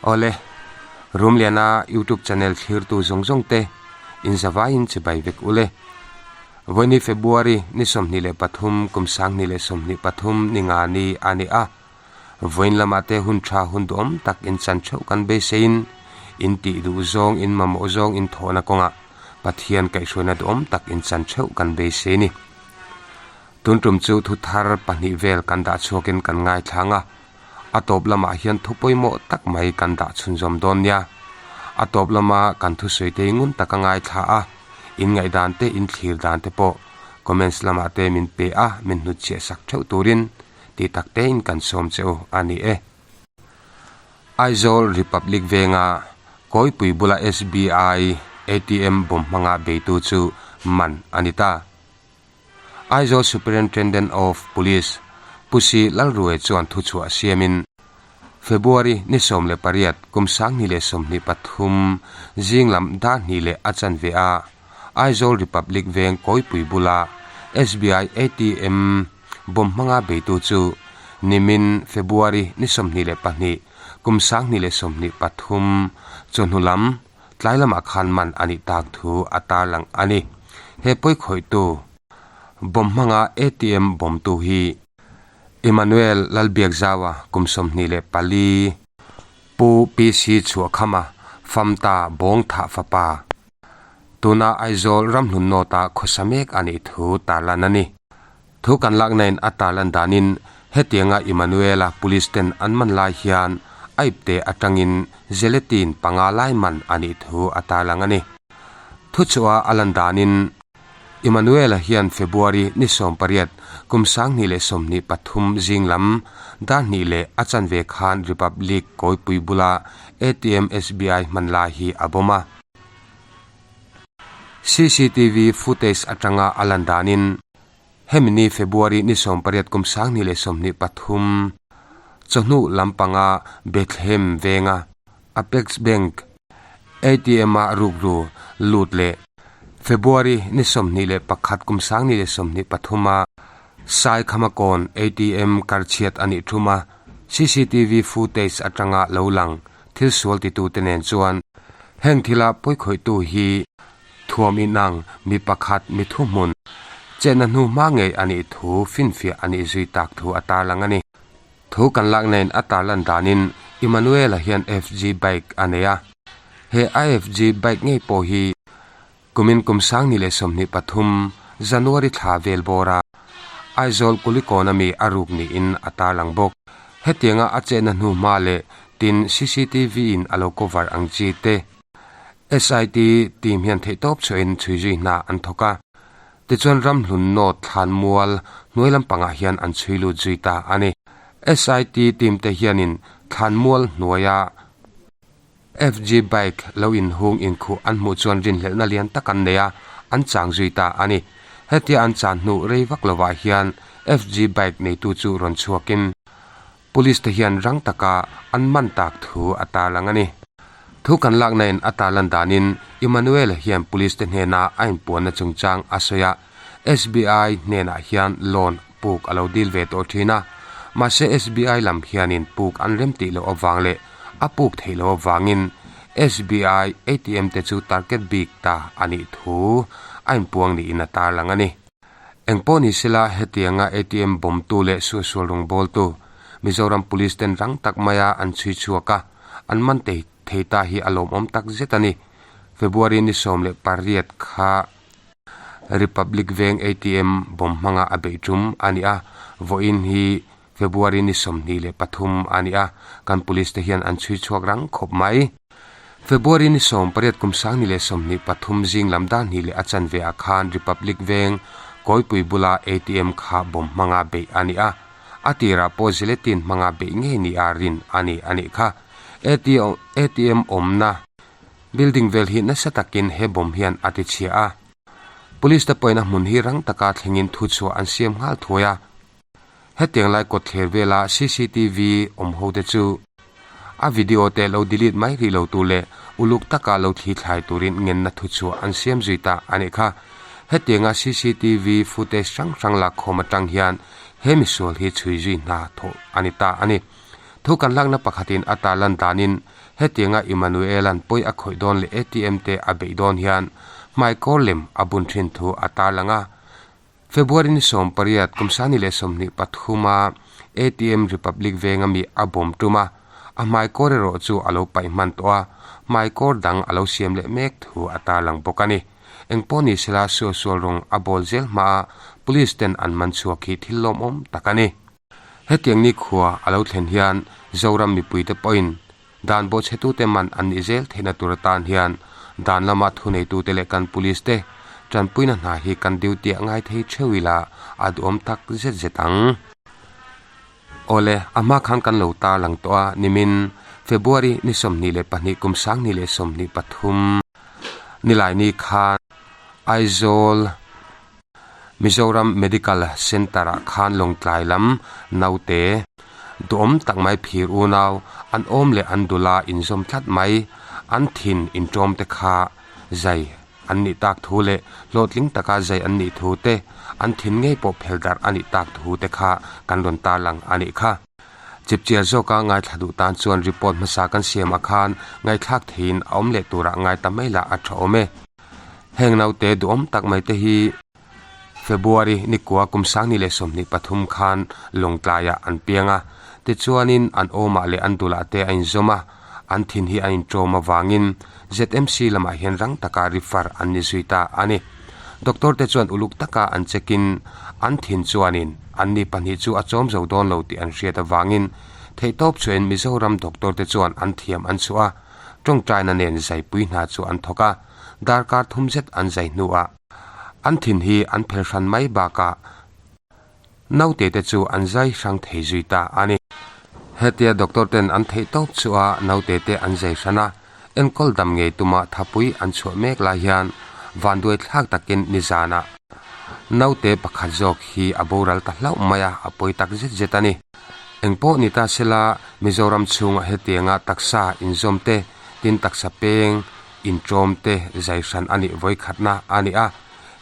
Awle, Rumliana YouTube channel thlirtu zawng zawng te in zavaiin chibai vek ule. Vawiini February ni 23 kum 2023 ni nga ni a ni a. Vawiin lamah te hun tha hun duhawm tak in chan theuh kan beiseiin in tih duh zawng in mamawh zawng in thawhna kawngah Pathian kaihhruaina duhawm tak in chan theuh kan beisei ni. Tun tum chu thu thar pahnih vel kan dah chhuakin kan ngaithlang a, a tawp lamah hian thu pawimawh tak mai kan dah chhunzawm dawn nia. A tawp lama kan thusawi te ngun taka ngaithla a, in ngaihdan te in thlir dan te pawh comments lamah te min pe a, min hnutchhiah sak theuh turin tih tak tein kan sawm che u a ni e. Aizawl Republic venga Kawipui bula SBI ATM bawm hmanga beitu chu man a ni ta. Aizawl Superintendent of Police Pu Si Lalruai chuan thuchhuah siamin February ni 18 kum 2023 zing lam dar hnih leh a chanve a Aizawl Republic veng Kawipui bula SBI ATM bawm hmanga beitu chu nimin February ni 22 kum 2023 chawhnu lam Tlai lamah khan man a nih tak thu a tarlang a ni. He pawikhawihtu bawm hmanga ATM bawmtu hi Emmanuel Lalbiakzaua kum 24, Pu PC Chhuahkhama Famta Bawngthah fapa, tuna Aizawl Ramhlun North-a khawsa mek a nih thu tarlan a ni. Thu kan laknain a tarlan danin hetianga Emmanuela police ten an man lai hian a ipte atangin gelatin panga lai man a nih thu a tarlang a ni. Thuchhuah a lan danin Emmanuela hian February ni 18 kum 2023 zing lam dar hnih leh a chanve khan Republic Kawipui bula ATM SBI hman lai hi a bawm a. Cctv footage atanga a lan danin hemi ni February ni 18 kum 2023 chawhnu lampanga Bethlehem venga Apex Bank ATM a rukru lut leh February ni 21 kum 2023 a Saikhamakawn ATM karchhiat a nih thum a, cctv footage atanga lo lang thil sual titute nen chuan heng thila pawikhawihtu hi thuam inang mi pakhat mi thuhmun chetna hnu hma ngei a nih thu finfiah a nih zui tak thu a tarlang a ni. Thu kan lak nen a tarlan danin Emmanuel-a hian FG bike a nei a, he IFG bike ngei pawh hi kumin kum 2023 January thla vel bawra Aizawl Kulikawn ami a ruk niin a tarlang bawk. Hetianga a chetna hnu hma leh tin cctv in a lo cover ang chi te SIT team hian theihtawp chhuahin chhui zui hna an thawk a. Tichuan Ramhlun North Thlanmual hnuai lampangah hian an chhui lut zui ta a ni. SIT team te hianin Thlanmual hnuaia FG bike lo inhung inkhuh an hmuh chuan rinhlelhna lian tak an nei a, an chang zui ta a ni. Hetia an chan hnu rei vak lovah hian FG bike neitu chu rawn chhuakin Police te hian rang taka an man tak thu a tarlang a ni. Thu kan laknain a tarlan danin Emmanuel hian Police te hnena a inpuanna chungchang a sawi a, SBI hnenah hian loan puk a lo dil ve tawh thin a, mahse SBI lam hianin puk an rem tih loh avang leh a puk theih loh avangin SBI ATM te chu target bik ta a nih thu a inpuang niin a tarlang a ni. Engpawh ni sela hetianga ATM bawmtu leh suahsual rawngbawltu Mizoram Police ten rang tak maia an chhui chhuak a, an man thei ta hi a lawmawm tak zet a ni. February ni 18 kha Republic Veng ATM bawm hmanga a beih tum a ni a, vawiin hi February ni 23 a ni a, kan Police te hian an chhui chhuak rang khawp mai. February ni 18 kum 2023 zing lam dar hnih leh a chanve ah khan Republic Veng Kawipui bula ATM kha bawm hmanga beih a ni a, a tirah pawh gelatin hmanga beih ngei ni a rin a ni a nih kha. ATM awmna building vel hi nasa takin he bawm hian a ti chhia a. Police te pawhin a hmun hi rang taka thlengin thuchhuah an siam nghal thuai a. Hetiang lai kawtthler vela cctv awm ho te chu a video te lo delete mai rih lo tur leh uluk taka lo thli thlai turin ngenna thuchhuah an siam zui ta a nih kha. Hetianga cctv footage hrang hrang lakkhawm atang hian he misual hi chhui zui hna thawh a ni ta a ni. Thu kan lakna pakhatin a tarlan danin hetianga Emmanuel-a'n pawi a khawih dawn leh ATM te a beih dawn hian hmaikawr lem a bun thin thu a tarlang a. February ni 18 kum 2023 a ATM Republic venga mi a bawm tum a, a hmaikawr erawh chu a lo paih hman tawh a, hmaikawr dang a lo siam leh mek thu a tarlang bawk a ni. Engpawh ni sela sualsual rawng a bawl zel hma a police ten an man chhuak hi thil lawmawm tak a ni. Hetiang ni khua a lo thlen hian Zoram mipuite pawhin dan bawhchhetute man an nih zel theihna tur atan hian dan lama thuneitute leh kan police te tanpuina hna hi kan duty ah ngai thei theuh ila a duhawm tak zet zet ang. Awle, a hma khan kan lo tarlang tawh a, nimin February ni 22 kum 2023 Nilaini khan Aizawl Mizoram Medical Centre ah khan Lawngtlai lam naute duhawm tak mai phir unau an awm leh an dula inzawm tlat mai an thin inṭawm te kha zai an nih tak thu leh hlawhtling taka zai an nih thu te an thin ngei pawh phel darh a nih tak thu te kha kan rawn tarlang a nih kha. Chipchiar zawka ngaithla duh tan chuan report hmasa kan siamah khan ngaihthlak theiin a awm leh turah ngai ta mai lah a tha awm e. Heng naute duhawm tak mai te hi February nikua kum 2023 khan Lawngtlaiah an piang a, tichuanin an awmah leh an dulah te a inzawm a, an thin hi a inṭawm avangin ZMC lamah hian rang taka refer an ni zui ta a ni. Doctor te chuan uluk taka an check in an thin chuanin anni pahnih chu a chawm zo dawn lo tih an hriat avangin theihtawp chuain Mizoram doctor te chuan an thiam an chhuah a, tawngtaina nen zaipui hna chu an thawk a, darkar thum zet an zai hnuah an thin hi an phel hran mai bakah naute te chu an zai hrang thei zui ta a ni. Hetia doctor ten an theih tawp chu a naute te an zai hran a, enkawl dam ngei tuma thapui an chhuah mek lai hian vanduai thlak takin nizanah naute pakhat zawk hi a boral ta hlauh mai a, a pawi tak zet zet a ni. Engpawh ni ta sela, Mizoram chhungah hetianga taksa inzawm te, tin taksa peng inṭawm te zai hran a nih vawikhatna a ni a.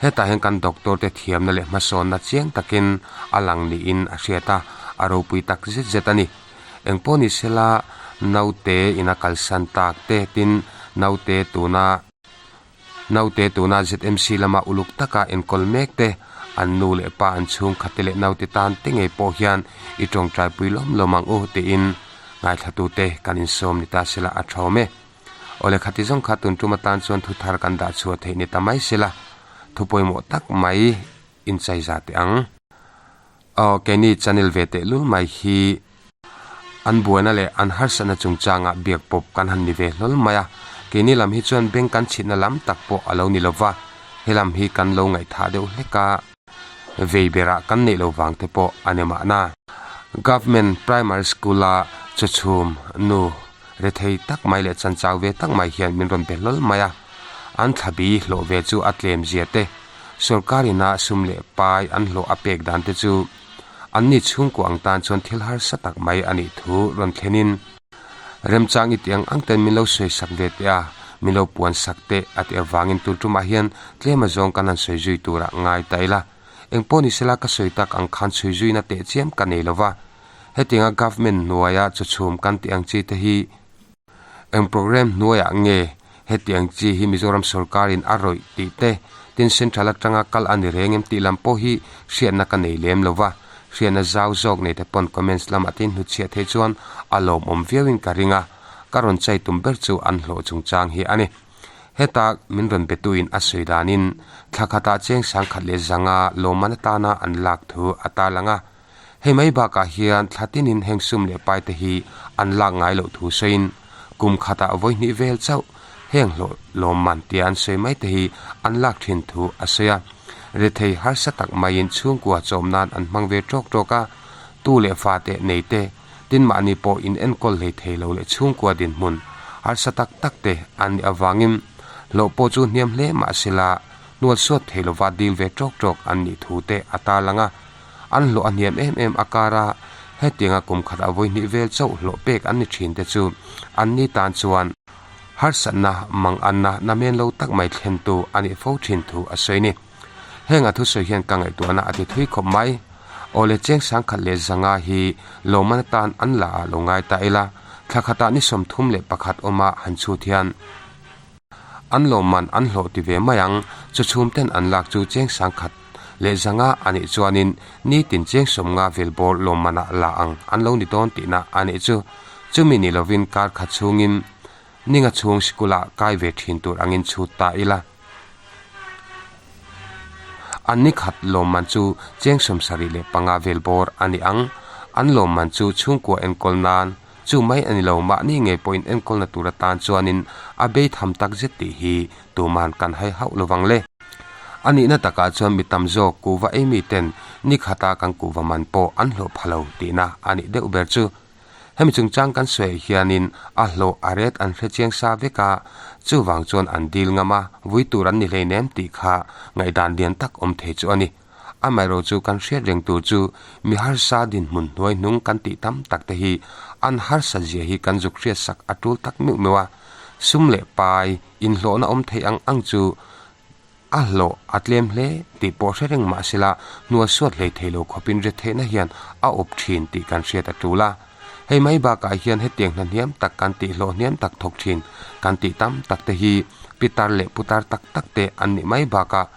Hetah hian kan doctor te thiamna leh hmasawnna chiang takin a lang niin a hriat a, a ropui tak zet zet a ni. Engpawh ni sela, naute ina kalsan tak te, tin naute tuna Naute tuna ZMC lama uluk taka enkawl mek te, an nu leh pa an chhungkhat te leh naute tan te ngei pawh hian i tawngtaipui lawm lawm ang u tiin ngaithlatute kan insawm ni ta sela a thawm e. Awle khati zawng kha tun tum atan chuan thu thar kan dah chhuah theih ni ta mai sela thu pawimawh tak mai inchai za teh ang. Aw keini channel ve teh lul mai hi An buaina leh an harsatna chungchangah biak pawp kan han ni ve hlawl mai a, keini lam hi chuan bank kan chhitna lam tak pawh a lo ni lo va, he lam hi kan lo ngaihthah deuh hlek a, vei berah kan neih lo vang te pawh a ni mahna. Government Primary School-a chawchhum nu rethei tak mai leh chanchau ve tak mai hian min rawn be hlawl mai a, an thlabi hlawh ve chu a tlem zia te, sorkar ina sum leh pai an hlawh a pek dan te chu Anni chhungkua ang tan chuan thil harsa tak mai a nih thu rawn thlenin, Remchang i tih ang ang ten min lo sawi sak ve teh a, min lo puan sak teh a tih avangin tun tumah hian tlem azawng kan han sawi zui turah ngai ta ila. Engpawh ni sela ka sawi tak ang khan chhui zuina teh chiam ka nei lova. Hetianga government hnuaia chawchhum kan tih ang chi te hi Eng programme hnuaiah nge hetiang chi hi Mizoram sorkarin a rawih tih te, tin central atanga kal a ni reng em tih lam pawh hi hriatna ka nei lem lo va, hriatna zau zawk nei te pawn comments lamah te inhnutchhiah theih chuan a lawmawm viauin ka ring a, ka rawn chai tum ber chu an hlawh chungchang hi a ni. Heta min rawn betuin a sawi danin thla khatah cheng sangkhat leh zanga lawmman atana an lak thu a tarlang a, Hei mai bakah hian thla tinin heng sum leh pai te hi an lak ngai loh thu sawiin kum khatah vawi hnih vel chauh heng hlawh lawmman tia an sawi mai te hi an lak thin thu a sawi a. Rethei harsa tak maiin chhungkua chawm nan an hmang ve tawk tawk a, tu leh fa teh nei te, tin mahni pawh in enkawl hlei thei lo leh chhungkua dinhmun harsa tak tak te an nih avangin hlawh pawh chu hniam hle mahsela hnual suat thei lova dil ve tawk tawk an nih thu te a tarlang a. An hlawh a hniam em em a kar a, hetianga kum khat a vawi hnih vel chauh hlawh pek an ni thin te chu an ni tan chuan harsatna mang anna namen lo tak mai thlentu a nih fo thin thu a sawi ni. Heng a thusawi hian ka ngaihtuahna a ti thui khawp mai. Awle cheng sangkhat leh zanga hi lawmman atan an la ah lo ngai ta ila, thla khatah ni 31 awma han chhut hian an lawmman an hlawh ti ve mai ang. Chu chhum ten an lak chu cheng sangkhat leh zanga a nih chuanin nitin cheng 50 vel bawr lawmman ah la ang an lo ni dawn tihna a nih chu. Chumi ni lovin kar khat chhungin Ninga chhung sikula kai ve thin tur angin chhut ta ila. An ni khat lawmman chu cheng 75 vel bawr a ni ang. An lawmman chu chhungkua enkawl nan chu mai a ni lo, mahni ngei pawhin enkawlna tur atan chuanin a bei tham tak zet tih hi tuman kan hai hauh lovang le. A nihna takah chuan mi tam zawk kuhva ei miten ni khata kan kuhva man pawh an hlawh pha lo tihna a nih deuh ber chu. Hemi chungchang kan sawi hianin a hlawh a ret an hre chiang sa vek a, chuvang chuan an dil ngam a, vui tur an ni hleinem tih kha ngaihdan lian tak awm thei chu a ni. Amaherawh chu kan hriat reng tur chu mi harsa dinhmun hnuai hnung kan tih tam tak te hi an harsa zia hi kan zuk hriat sak a tul tak meuh meuh a, sum leh pai inhlawhna awm thei ang ang chu A hlawh a tlem hle tih pawh hre reng mah sela, hnual suat hlei thei lo khawpin retheihna hian a awp thin tih kan hriat a tul a. Hei mai bakah hian hetiang hna hniam tak kan tih hlawh hniam tak thawk thin kan tih tam tak te hi pitar leh putar tak tak te an nih mai bakah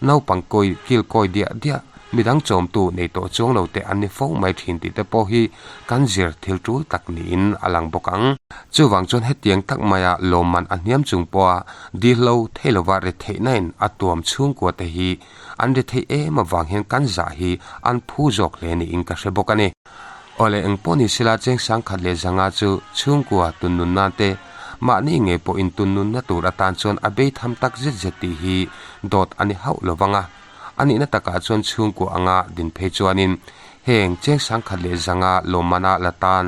naupang kawi kil kawi diah diah midang chawmtu nei tawh chuang lo te an ni fo mai thin tih te pawh hi kan zir thil tul tak niin a lang bawk ang. Chuvang chuan hetiang tak maia lawmman a hniam chung pawha Dihlo thei lova retheihnain a tuam chhungkua te hi an retheih em avang hian kan zah hi an phu zawk hle niin ka hre bawk a ni. Awle engpawh ni sela cheng sangkhat leh zanga chu chhungkua tunnun nan te mahni ngei pawh intunnunna tur atan chuan a bei tham tak zet zet tih hi dawt a ni hauh lovang a. A nihna takah chuan chhungkua anga din phei chuanin heng cheng sangkhat leh zanga lawmmana la tan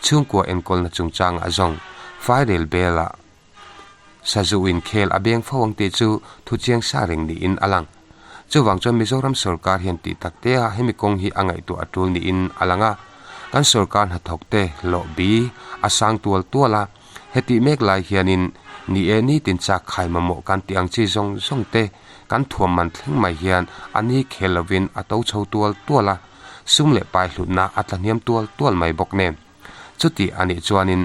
chhungkua enkawlna chungchangah zawng fairel bel-ah Sazu inkhel a beng fo ang tih chu thu chiang sa reng niin a lang. Chuvang chuan Mizoram sorkar hian tih tak te a hemi kawng hi a ngaihtuah a tul niin a lang a. Kan sorkar hnathawk te hlawh bi a sang tual tual a, hetih mek lai hianin ni e nitin chak khai mamawh kan tih ang chi zawng zawng te kan thuam man thleng mai hian a ni khel lovin a to chho tual tual a, sum leh pai hlutna a tlahniam tual tual mai bawk nen. Chutih a nih chuanin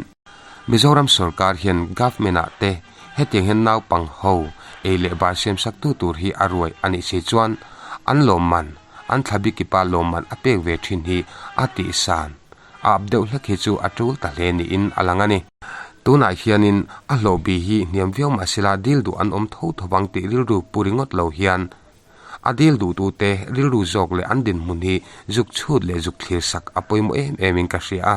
Mizoram sorkar hian government ah te hetiang hian naupang ho ei leh bar siam sak tu tur hi a ruai a nih si chuan an lawmman, an thla bikipa lawmman a pek ve thin hi a tihsan a up deuh hlek hi chu a tul ta hle niin a lang a ni. Tunah hianin a hlawh bi hi hniam viau mahsela dil duh an awm tho tho vang tih rilru pu ringawt lo hian A dil duhtute rilru zawk leh an dinhmun hi zuk chhut leh zuk thlir sak a pawimawh em em in ka hria a.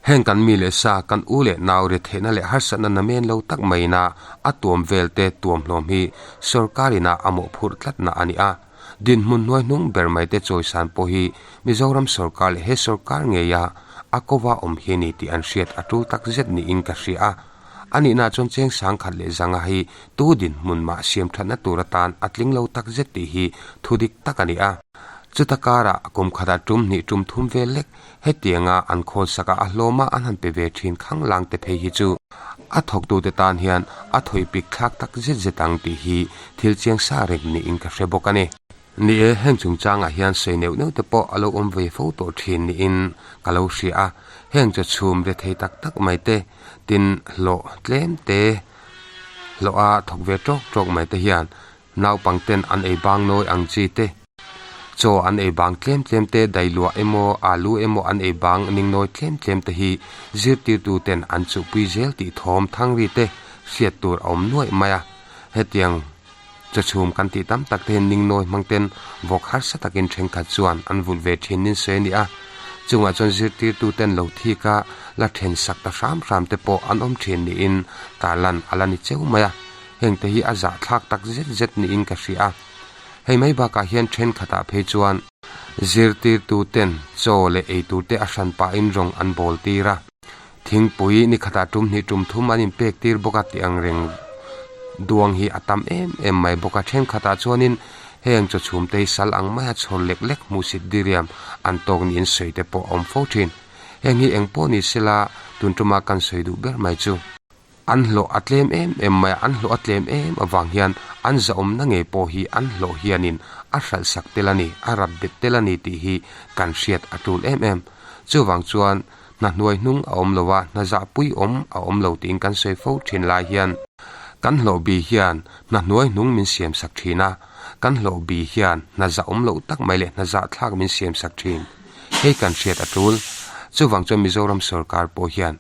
Heng kan mi leh sa, kan u leh nau retheihna leh harsatna namen lo tak maiin a a tuam vel te tuam hlawm hi sorkar ina a mawhphurh tlatna a ni a. Dinhmun hnuai hnung ber mai te chawisan pawh hi Mizoram sorkar leh he sorkar ngeia a kova awm hi a ni tih an hriat a tul tak zet niin ka hria a. A nihna chuan cheng sangkhat leh zanga hi tu dinhmun mah siam thatna tur atan a tling lo tak zet tih hi thu dik tak a ni a. Chuta karah kum khatah tum hnih tum thum vel lek hetianga an khawl sakah a hlawma an han pe ve thin khang lang te phei hi chu a thawktute tan hian a thawih pik thlak tak zet zet ang tih hi thil chiang sa reng niin ka hre bawk a ni. Ni e, heng chungchangah hian sawi neuh neuh te pawh a lo awm ve fo tawh thin niin ka lo hria a, heng chaw chhum ve thei tak tak mai te, tin hlawh tlem te, hlawh a thawk ve tawk tawk mai te hian naupang ten an ei bang nawi ang chi te, chaw an ei bang tlem tlem te, dailuah emaw alu emaw an ei bang ning nawi tlem tlem te hi zirtirtu ten an chuhpui zel tih thawm thangri te hriat tur a awm nuaih mai a, hetiang. Chawchhum kan tih tam tak te hian ningnawi hmang ten vawk harsa takin thenkhat chuan an vulh ve thin nin sawi a ni a. Chungah chuan zirtirtu ten lo thik a, la then sak ta hram hram te pawh an awm thin niin tarlan a la ni cheu mai a. Heng te hi a zahthlak tak zet zet niin ka hria a. Hei mai bakah hian thenkhatah phei chuan zirtirtu ten chaw leh eitur te a hran pahin rawng an bawl tir a. Thingpui ni khatah tum hnih tum thum an inpek tir bawk a tih ang reng duang hi a tam em em mai bawk a. Thenkhatah chuanin heng chaw chhum te hi sal ang maia chhawr lek lek hmuhsit diriam an tawk niin sawi te pawh a awm fo thin. Heng hi eng pawh ni sela tun tuma kan sawi duh ber mai chu. An hlawh a tlem em em mai a, an hlawh a tlem em avang hian An zahawmna ngei pawh hi an hlawh hianin a hralhsak tel a ni, a rap bet tel a ni tih hi kan hriat a tul em em. Chuvang chuan hna hnuai hnung a awm lo a, hna zahpui awm a awm lo tiin kan sawi fo thin lai hian kan hlawh bi hian hna hnuai hnung min siamsak thin a, kan hlawh bi hian hna zahawm loh tak mai leh hna zahthlak min siamsak thin. Hei kan hriat a tul. Chuvang chuan Mizoram sorkar pawh hian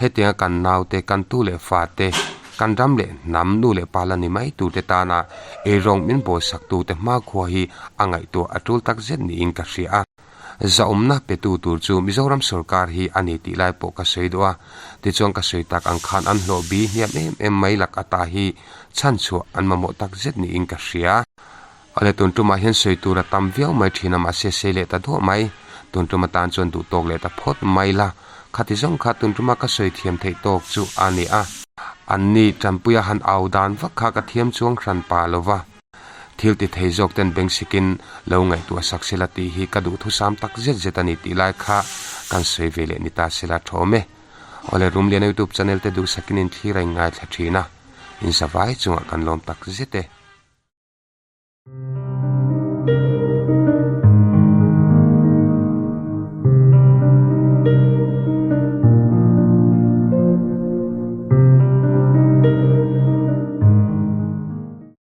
Hetianga kan naute, kan tu leh fate, kan ram leh hnam nu leh pa la ni mai turte tana eirawng min bawisaktute hmakhua hi a ngaihtuah a tul tak zet niin ka hria a. Zahawmna petu tur chu Mizoram sorkar hi a ni tih lai pawh ka sawi duh a. Tichuan ka sawi tak ang khan an hlawh bi hniam em em mai lak ata hi chhanchhuah an mamawh tak zet niin ka hria. Awle tun tumah hian sawi tur a tam viau mai thin a mahse sei leh ta duah mai. Tun tum atan chuan duh tawk leh ta phawt mai la. Khati zawng kha tun tuma ka sawi thiam theih tawk chu a ni a. Anni Tanpuia han au dan vak kha ka thiam chuang hran pa lo va. Thil ti thei zawk ten beng sikin lo ngaihtuah sak sela tih hi ka duhthusam tak zet zet a ni tih lai kha kan sawi ve leh ni ta sela thawm e. Awle Rumliana YouTube channel te duhsakin in thlir a in ngaithla thin a. Inzavai chungah kan lawm tak zet e.